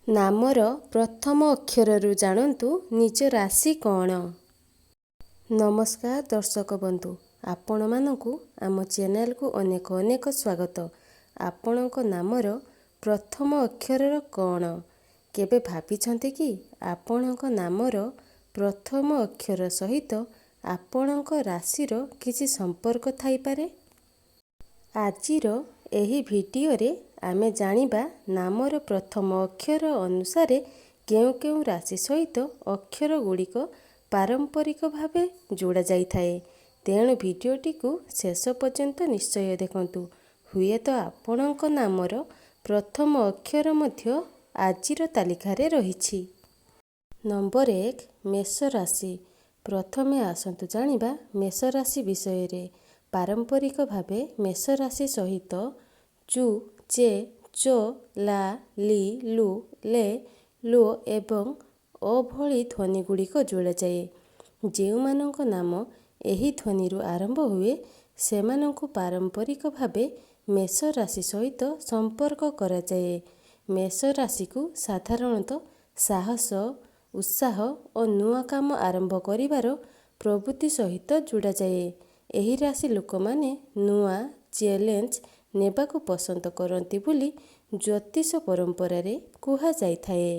ନାମର ପ୍ରଥମ ଅକ୍ଷରରୁ ଜାଣନ୍ତୁ ନିଜ ରାଶି କ'ଣ? ନମସ୍କାର ଦର୍ଶକ ବନ୍ଧୁ, ଆପଣମାନଙ୍କୁ ଆମ ଚ୍ୟାନେଲକୁ ଅନେକ ଅନେକ ସ୍ୱାଗତ। ଆପଣଙ୍କ ନାମର ପ୍ରଥମ ଅକ୍ଷରର କ'ଣ? କେବେ ଭାବିଛନ୍ତି କି ଆପଣଙ୍କ ନାମର ପ୍ରଥମ ଅକ୍ଷର ସହିତ ଆପଣଙ୍କ ରାଶିର କିଛି ସମ୍ପର୍କ ଥାଇପାରେ? ଆଜିର ଏହି ଭିଡିଓରେ ଆମେ ଜାଣିବା ନାମର ପ୍ରଥମ ଅକ୍ଷର ଅନୁସାରେ କେଉଁ କେଉଁ ରାଶି ସହିତ ଅକ୍ଷରଗୁଡ଼ିକ ପାରମ୍ପରିକ ଭାବେ ଯୋଡ଼ା ଯାଇଥାଏ। ତେଣୁ ଭିଡିଓଟିକୁ ଶେଷ ପର୍ଯ୍ୟନ୍ତ ନିଶ୍ଚୟ ଦେଖନ୍ତୁ। ହୁଏତ ଆପଣଙ୍କ ନାମର ପ୍ରଥମ ଅକ୍ଷର ମଧ୍ୟ ଆଜିର ତାଲିକାରେ ରହିଛି। ନମ୍ବର 1, ମେଷ ରାଶି। ପ୍ରଥମେ ଆସନ୍ତୁ ଜାଣିବା ମେଷ ରାଶି ବିଷୟରେ। ପାରମ୍ପରିକ ଭାବେ ମେଷ ରାଶି ସହିତ ଚୁ, ଚେ, ଚୋ, ଲା, ଲି, ଲୁ, ଲେ, ଲୋ ଏବଂ ଓ ଭଳି ଧ୍ୱନିଗୁଡ଼ିକ ଯୋଡ଼ାଯାଏ। ଯେଉଁମାନଙ୍କ ନାମ ଏହି ଧ୍ୱନିରୁ ଆରମ୍ଭ ହୁଏ, ସେମାନଙ୍କୁ ପାରମ୍ପରିକ ଭାବେ ମେଷ ରାଶି ସହିତ ସମ୍ପର୍କ କରାଯାଏ। ମେଷ ରାଶିକୁ ସାଧାରଣତଃ ସାହସ, ଉତ୍ସାହ ଓ ନୂଆ କାମ ଆରମ୍ଭ କରିବାର ପ୍ରବୃତ୍ତି ସହିତ ଯୋଡ଼ାଯାଏ। ଏହି ରାଶି ଲୋକମାନେ ନୂଆ ଚ୍ୟାଲେଞ୍ଜ ନେବାକୁ ପସନ୍ଦ କରନ୍ତି ବୋଲି ଜ୍ୟୋତିଷ ପରମ୍ପରାରେ କୁହାଯାଇଥାଏ।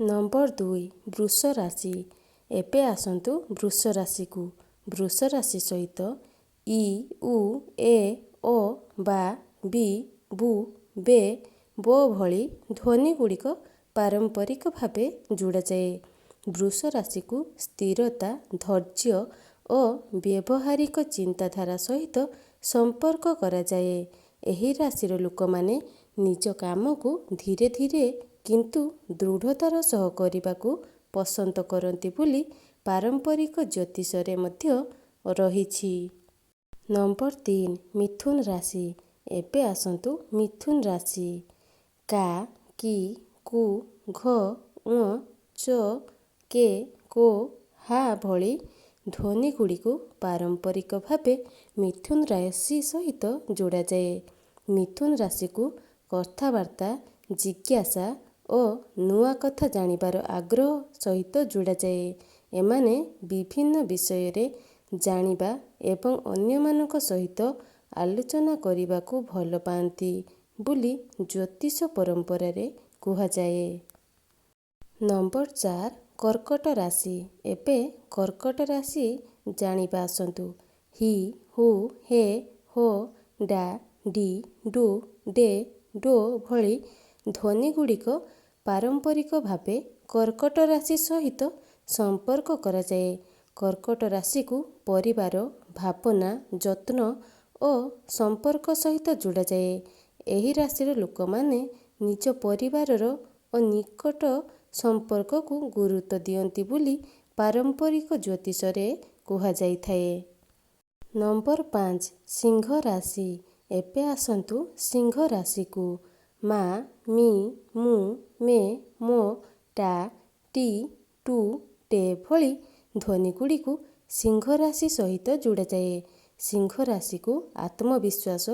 ନମ୍ବର 2, ବୃଷ ରାଶି। ଏବେ ଆସନ୍ତୁ ବୃଷ ରାଶିକୁ। ବୃଷ ରାଶି ସହିତ ଇ, ଉ, ଏ, ଓ, ବା, ବି, ବୁ, ବେ, ବୋ ଭଳି ଧ୍ୱନିଗୁଡ଼ିକ ପାରମ୍ପରିକ ଭାବେ ଯୋଡ଼ାଯାଏ। ବୃଷ ରାଶିକୁ ସ୍ଥିରତା, ଧୈର୍ଯ୍ୟ ଓ ବ୍ୟବହାରିକ ଚିନ୍ତାଧାରା ସହିତ ସମ୍ପର୍କ କରାଯାଏ। ଏହି ରାଶିର ଲୋକମାନେ ନିଜ କାମକୁ ଧୀରେ ଧୀରେ କିନ୍ତୁ ଦୃଢ଼ତାର ସହ କରିବାକୁ ପସନ୍ଦ କରନ୍ତି ବୋଲି ପାରମ୍ପରିକ ଜ୍ୟୋତିଷରେ ମଧ୍ୟ ରହିଛି। ନମ୍ବର 3, ମିଥୁନ ରାଶି। ଏବେ ଆସନ୍ତୁ ମିଥୁନ ରାଶି। କା, କି, କୁ, ଘ, ଞ, ଚ, କେ, କୋ, ହା ଭଳି ଧ୍ୱନିଗୁଡ଼ିକୁ ପାରମ୍ପରିକ ଭାବେ ମିଥୁନ ରାଶି ସହିତ ଯୋଡ଼ାଯାଏ। ମିଥୁନ ରାଶିକୁ କଥାବାର୍ତ୍ତା, ଜିଜ୍ଞାସା ଓ ନୂଆ କଥା ଜାଣିବାର ଆଗ୍ରହ ସହିତ ଯୋଡ଼ାଯାଏ। ଏମାନେ ବିଭିନ୍ନ ବିଷୟରେ ଜାଣିବା ଏବଂ ଅନ୍ୟମାନଙ୍କ ସହିତ ଆଲୋଚନା କରିବାକୁ ଭଲ ପାଆନ୍ତି ବୋଲି ଜ୍ୟୋତିଷ ପରମ୍ପରାରେ କୁହାଯାଏ। ନମ୍ବର 4, କର୍କଟ ରାଶି। ଏବେ କର୍କଟ ରାଶି ଜାଣିବା ଆସନ୍ତୁ। ହି, ହୁ, ହେ, ହୋ, ଡା, ଡି, ଡୁ, ଡେ, ଡୋ ଭଳି ଧ୍ୱନିଗୁଡ଼ିକ ପାରମ୍ପରିକ ଭାବେ କର୍କଟ ରାଶି ସହିତ ସମ୍ପର୍କ କରାଯାଏ। କର୍କଟ ରାଶିକୁ ପରିବାର, ଭାବନା, ଯତ୍ନ ଓ ସମ୍ପର୍କ ସହିତ ଯୋଡ଼ାଯାଏ। ଏହି ରାଶିର ଲୋକମାନେ ନିଜ ପରିବାରର ଓ ନିକଟ ସମ୍ପର୍କକୁ ଗୁରୁତ୍ୱ ଦିଅନ୍ତି ବୋଲି ପାରମ୍ପରିକ ଜ୍ୟୋତିଷରେ କୁହାଯାଇଥାଏ। ନମ୍ବର 5, ସିଂହ ରାଶି। ଏବେ ଆସନ୍ତୁ ସିଂହ ରାଶିକୁ। ମା, ମି, ମୁ, ମେ, ମୋ, ଟା, ଟି, ଟୁ, ଟେ ଭଳି ଧ୍ୱନିଗୁଡ଼ିକୁ ସିଂହ ରାଶି ସହିତ ଯୋଡ଼ାଯାଏ। ସିଂହ ରାଶିକୁ ଆତ୍ମବିଶ୍ୱାସ,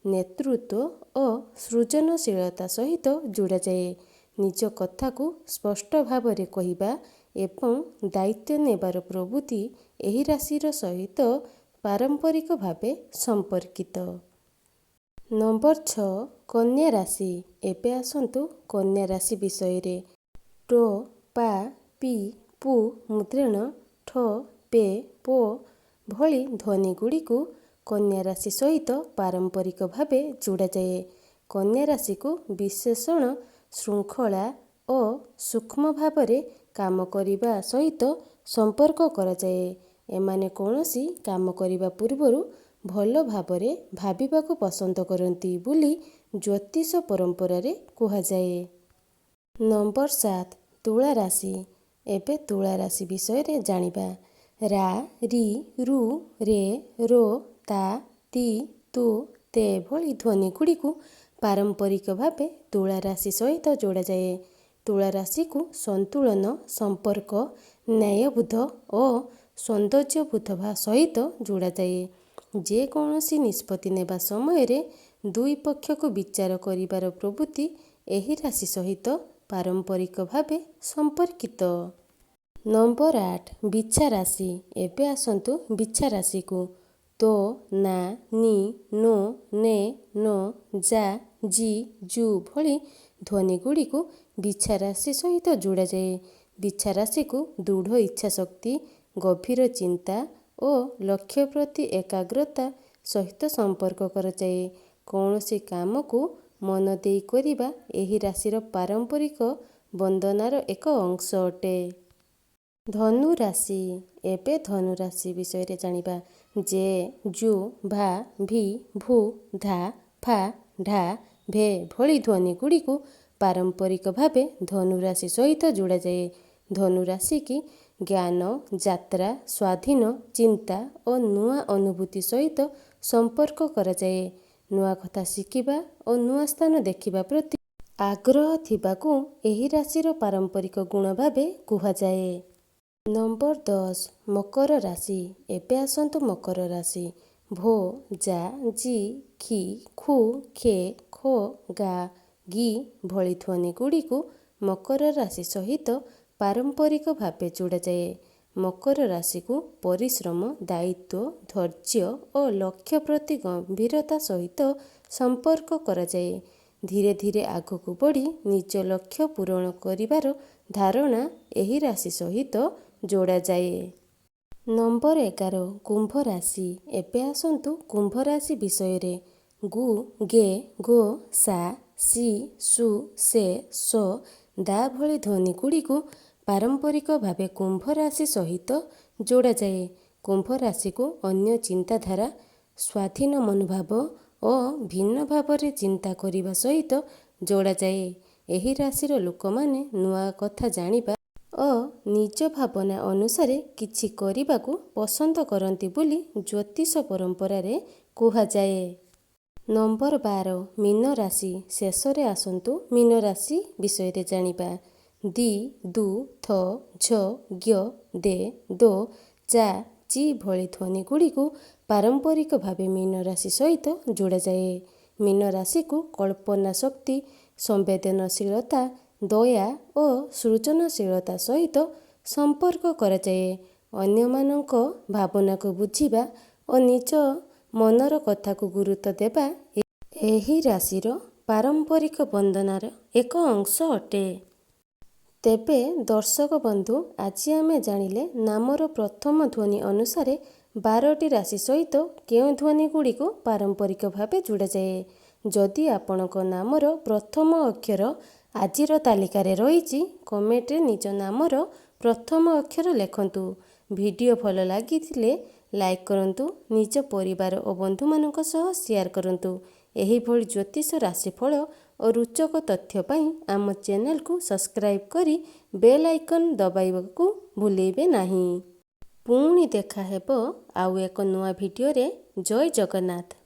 ନେତୃତ୍ୱ ଓ ସୃଜନଶୀଳତା ସହିତ ଯୋଡ଼ାଯାଏ। ନିଜ କଥାକୁ ସ୍ପଷ୍ଟ ଭାବରେ କହିବା ଏବଂ ଦାୟିତ୍ୱ ନେବାର ପ୍ରବୃତ୍ତି ଏହି ରାଶିର ସହିତ ପାରମ୍ପରିକ ଭାବେ ସମ୍ପର୍କିତ। ନମ୍ବର 6, କନ୍ୟା ରାଶି। ଏବେ ଆସନ୍ତୁ କନ୍ୟା ରାଶି ବିଷୟରେ। ଟ, ପା, ପି, ପୁ ମୁଦ୍ରଣ, ଠ, ପେ, ପୋ ଭଳି ଧ୍ୱନିଗୁଡ଼ିକୁ କନ୍ୟା ରାଶି ସହିତ ପାରମ୍ପରିକ ଭାବେ ଯୋଡ଼ାଯାଏ। କନ୍ୟା ରାଶିକୁ ବିଶେଷଣ, ଶୃଙ୍ଖଳା ଓ ସୂକ୍ଷ୍ମ ଭାବରେ କାମ କରିବା ସହିତ ସମ୍ପର୍କ କରାଯାଏ। ଏମାନେ କୌଣସି କାମ କରିବା ପୂର୍ବରୁ ଭଲ ଭାବରେ ଭାବିବାକୁ ପସନ୍ଦ କରନ୍ତି ବୋଲି ଜ୍ୟୋତିଷ ପରମ୍ପରାରେ କୁହାଯାଏ। ନମ୍ବର 7, ତୁଳା ରାଶି। ଏବେ ତୁଳା ରାଶି ବିଷୟରେ ଜାଣିବା। ରା, ରି, ରୁ, ରେ, ରୋ, ତା, ତି, ତୁ, ତେ ଭଳି ଧ୍ୱନିଗୁଡ଼ିକୁ ପାରମ୍ପରିକ ଭାବେ ତୁଳା ରାଶି ସହିତ ଯୋଡ଼ାଯାଏ। ତୁଳା ରାଶିକୁ ସନ୍ତୁଳନ, ସମ୍ପର୍କ, ନ୍ୟାୟବୋଧ ଓ ସୌନ୍ଦର୍ଯ୍ୟବୋଧ ସହିତ ଯୋଡ଼ାଯାଏ। ଯେକୌଣସି ନିଷ୍ପତ୍ତି ନେବା ସମୟରେ ଦୁଇ ପକ୍ଷକୁ ବିଚାର କରିବାର ପ୍ରବୃତ୍ତି ଏହି ରାଶି ସହିତ ପାରମ୍ପରିକ ଭାବେ ସମ୍ପର୍କିତ। ନମ୍ବର 8, ବିଛା ରାଶି। ଏବେ ଆସନ୍ତୁ ବିଛା ରାଶିକୁ। ତୋ, ନା, ନି, ନୋ, ନେ, ନୋ, ଯା, ଜି, ଜୁ ଭଳି ଧ୍ୱନିଗୁଡ଼ିକୁ ବିଛା ରାଶି ସହିତ ଯୋଡ଼ାଯାଏ। ବିଛା ରାଶିକୁ ଦୃଢ଼ ଇଚ୍ଛାଶକ୍ତି, ଗଭୀର ଚିନ୍ତା ଓ ଲକ୍ଷ୍ୟ ପ୍ରତି ଏକାଗ୍ରତା ସହିତ ସମ୍ପର୍କ କରାଯାଏ। କୌଣସି କାମକୁ ମନ ଦେଇ କରିବା ଏହି ରାଶିର ପାରମ୍ପରିକ ବନ୍ଦନାର ଏକ ଅଂଶ ଅଟେ। ଧନୁ ରାଶି। ଏବେ ଧନୁ ରାଶି ବିଷୟରେ ଜାଣିବା। ଜେ, ଜୁ, ଭା, ଭି, ଭୁ, ଧା, ଫା, ଢା, ଭେ ଭଳି ଧ୍ୱନିଗୁଡ଼ିକୁ ପାରମ୍ପରିକ ଭାବେ ଧନୁ ରାଶି ସହିତ ଯୋଡ଼ାଯାଏ। ଧନୁ ରାଶିକି ଜ୍ଞାନ, ଯାତ୍ରା, ସ୍ୱାଧୀନ ଚିନ୍ତା ଓ ନୂଆ ଅନୁଭୂତି ସହିତ ସମ୍ପର୍କ କରାଯାଏ। ନୂଆ କଥା ଶିଖିବା ଓ ନୂଆ ସ୍ଥାନ ଦେଖିବା ପ୍ରତି ଆଗ୍ରହ ଥିବାକୁ ଏହି ରାଶିର ପାରମ୍ପରିକ ଗୁଣ ଭାବେ କୁହାଯାଏ। ନମ୍ବର 10, ମକର ରାଶି। ଏବେ ଆସନ୍ତୁ ମକର ରାଶି। ଭୋ, ଯା, ଜି, ଖି, ଖୁ, ଖେ, ଖୋ, ଗା, ଗି ଭଳି ଧ୍ୱନିଗୁଡ଼ିକୁ ମକର ରାଶି ସହିତ ପାରମ୍ପରିକ ଭାବେ ଯୋଡ଼ାଯାଏ। ମକର ରାଶିକୁ ପରିଶ୍ରମ, ଦାୟିତ୍ୱ, ଧୈର୍ଯ୍ୟ ଓ ଲକ୍ଷ୍ୟ ପ୍ରତି ଗମ୍ଭୀରତା ସହିତ ସମ୍ପର୍କ କରାଯାଏ। ଧୀରେ ଧୀରେ ଆଗକୁ ବଢ଼ି ନିଜ ଲକ୍ଷ୍ୟ ପୂରଣ କରିବାର ଧାରଣା ଏହି ରାଶି ସହିତ ଯୋଡ଼ାଯାଏ। ନମ୍ବର 11, କୁମ୍ଭ ରାଶି। ଏବେ ଆସନ୍ତୁ କୁମ୍ଭ ରାଶି ବିଷୟରେ। ଗୁ, ଗେ, ଗୋ, ସା, ସି, ସୁ, ସେ, ସୋ, ଦା ଭଳି ଧ୍ୱନିଗୁଡ଼ିକୁ ପାରମ୍ପରିକ ଭାବେ କୁମ୍ଭ ରାଶି ସହିତ ଯୋଡ଼ାଯାଏ। କୁମ୍ଭ ରାଶିକୁ ଅନ୍ୟ ଚିନ୍ତାଧାରା, ସ୍ୱାଧୀନ ମନୋଭାବ ଓ ଭିନ୍ନ ଭାବରେ ଚିନ୍ତା କରିବା ସହିତ ଯୋଡ଼ାଯାଏ। ଏହି ରାଶିର ଲୋକମାନେ ନୂଆ କଥା ଜାଣିବା ଓ ନିଜ ଭାବନା ଅନୁସାରେ କିଛି କରିବାକୁ ପସନ୍ଦ କରନ୍ତି ବୋଲି ଜ୍ୟୋତିଷ ପରମ୍ପରାରେ କୁହାଯାଏ। ନମ୍ବର 12, ମୀନ ରାଶି। ଶେଷରେ ଆସନ୍ତୁ ମୀନ ରାଶି ବିଷୟରେ ଜାଣିବା। ଦି, ଦୁ, ଥ, ଝ, ଜ୍ଞ, ଦେ, ଦୋ, ଚା, ଚି ଭଳି ଧ୍ୱନିଗୁଡ଼ିକୁ ପାରମ୍ପରିକ ଭାବେ ମୀନ ରାଶି ସହିତ ଯୋଡ଼ାଯାଏ। ମୀନ ରାଶିକୁ କଳ୍ପନା ଶକ୍ତି, ସମ୍ବେଦନଶୀଳତା, ଦୟା ଓ ସୃଜନଶୀଳତା ସହିତ ସମ୍ପର୍କ କରାଯାଏ। ଅନ୍ୟମାନଙ୍କ ଭାବନାକୁ ବୁଝିବା ଓ ନିଜ ମନର କଥାକୁ ଗୁରୁତ୍ୱ ଦେବା ଏହି ରାଶିର ପାରମ୍ପରିକ ବନ୍ଦନାର ଏକ ଅଂଶ ଅଟେ। ତେବେ ଦର୍ଶକ ବନ୍ଧୁ, ଆଜି ଆମେ ଜାଣିଲେ ନାମର ପ୍ରଥମ ଧ୍ୱନି ଅନୁସାରେ 12ଟି ରାଶି ସହିତ କେଉଁ ଧ୍ୱନିଗୁଡ଼ିକୁ ପାରମ୍ପରିକ ଭାବେ ଯୋଡ଼ାଯାଏ। ଯଦି ଆପଣଙ୍କ ନାମର ପ୍ରଥମ ଅକ୍ଷର ଆଜିର ତାଲିକାରେ ରହିଛି, କମେଣ୍ଟରେ ନିଜ ନାମର ପ୍ରଥମ ଅକ୍ଷର ଲେଖନ୍ତୁ। ଭିଡ଼ିଓ ଭଲ ଲାଗିଥିଲେ ଲାଇକ୍ କରନ୍ତୁ, ନିଜ ପରିବାର ଓ ବନ୍ଧୁମାନଙ୍କ ସହ ସେୟାର କରନ୍ତୁ। ଏହିଭଳି ଜ୍ୟୋତିଷ ରାଶିଫଳ ଓ ରୋଚକ ତଥ୍ୟ ପାଇଁ ଆମ ଚ୍ୟାନେଲକୁ ସବସ୍କ୍ରାଇବ୍ କରି ବେଲ୍ ଆଇକନ୍ ଦବାଇବାକୁ ଭୁଲିବେ ନାହିଁ। ପୁଣି ଦେଖା ହେବ ଆଉ ଏକ ନୂଆ ଭିଡ଼ିଓରେ। ଜୟ ଜଗନ୍ନାଥ।